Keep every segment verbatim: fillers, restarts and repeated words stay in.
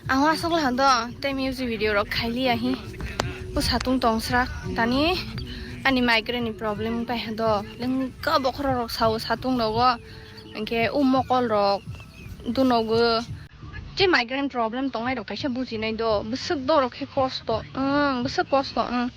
Ang aswk le hando tei music video rok khailiya hi. O satung tongsrak tani ani migraine ni problem wngpai hando. Lengka bokhorok rok sao satung rogo. Hwnkhe o mokol rok dunogo. Je migraine problem tongnai rok kaisa bujinai do. Bwswk dorok khe kosto. Wng, bwswk kosto wng.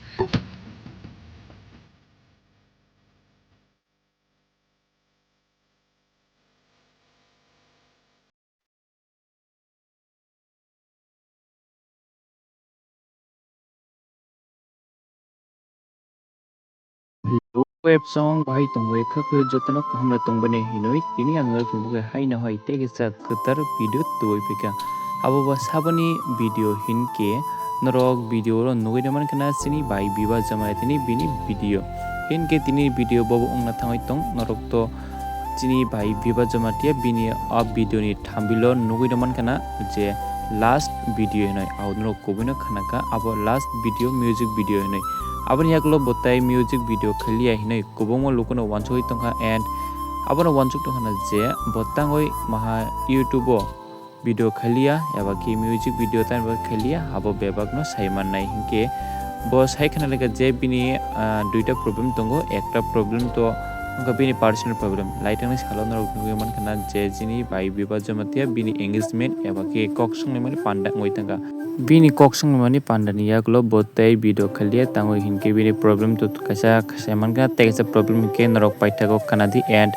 Web song bahai tongwi khakhe jotono kaham no tongbaini hinwi tini ang wngkha haino hai tei kisa kwtal video tubui phika. Abo bo saboni video hinkhe norok video ro nugui rwmankha na chini bai Biba Jamatia ni bini video. Hinkhe tini video bobo wngna thangwi tong norok to chini bai Biba Jamatia bini a video ni thumbnail o nugui rwmankha na je last video hinwi, abo norok kubui no khanakha abo last video music video hinwi. Aboni yagulo bo tai music video khailiya hinwi kwbangma lukuno wansugwi tongkha and abono wansuk tongkha na je bo tangwi maha YouTube o video khailiya eba khe music video tamo khailiya abo bebak no sai mannai hinkhe bo sai khna lekha je bini, ah, duita problem tongo, ekta problem to wngkha bini personal problem. Laitangni salo norok nugui mankha na je chini bai Biba Jamatia bini engagement eba khe kok songlaimani panda wngwi tongkha. Bini kok songlaimani panda ni yagulo bo tei video khailiya tangwi hinkhe bini problem to kaisa sai mankha tei kaisa problem hinkhe norok paithago khana di and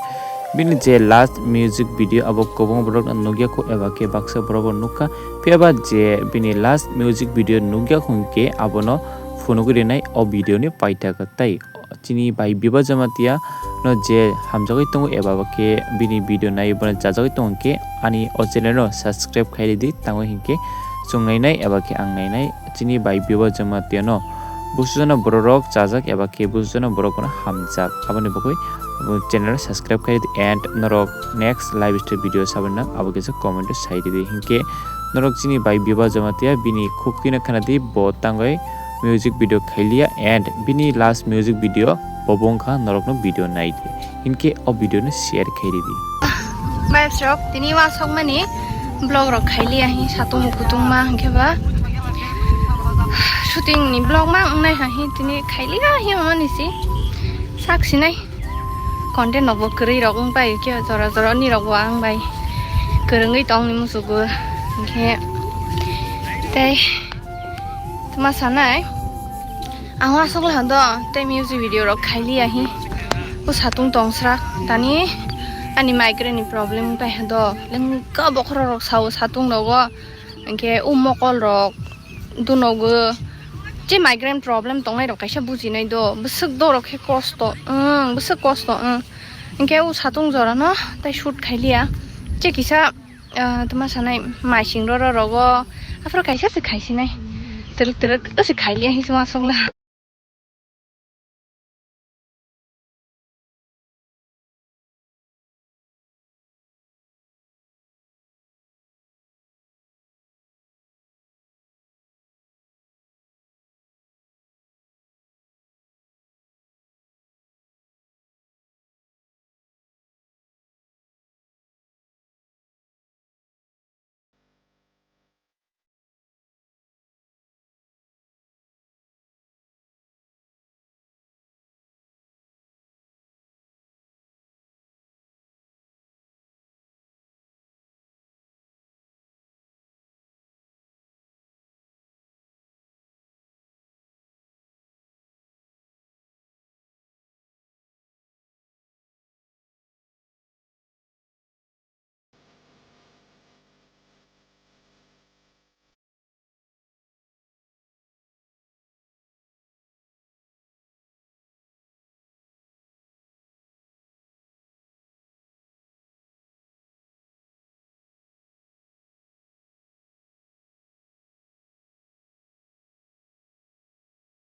bini je last music video abo kwbangma borok no nukya kho eba khe baksa borok bo nukha. Phiya ba je bini last music video nukya kho hinkhe abono phunugwi rinai o video ni paithago tei chini bai Biba Jamatia no je hamjagwi tongo eba khe bini video nai bono chajagwi tongo hinkhe ani o channel no subscribe khai ridi tangwi hinkhe chwng nainai eba khe ang nainai. Chini bai Biba Jamatia no busujono borok rok chajak eba khe busujono borok no hamjak. Aboni bagwi channel subscribe khai di and norok next live stream video sabana abo kisa comment o sai di hinkhe norok chini bai Biba Jamatia bini khukti no khana di bo tangwi music video khailiya and bini last music video bobo wngkha norok no video nai di. Hinkhe o video no share khai ridi. Vibes rok tini wasok mani vlog rok khailiya hi satung mukutungma hinkhe ba shooting ni vlog ma wngnai ha hi tini khailiya hi mani si sak sinai content rok bo kwrwi rok wngpai khe jora jora ni rok bo ang bai kwrwngwi tong ni musugo hinkhe tei tma sanai. Ang aswk le hando tei music video rok khailiya hi. O satung tongsrak tani ani migraine ni problem wngpai hando. Lengka bokhorok rok sao satung rogo. Hinkhe o mokol rok dunogo. Je migraine problem tongnai rok kaisa bujinai do. Bwswk dorok khe kosto. Wng, bwswk kosto wng. Hinkhe o satung jora no tei shoot khailiya. Je kisa Ah, tma sanai maising roro rogo. Aphuru kaisa se khaisinai. Twrwk twrwk se khailiya hi suma sokla.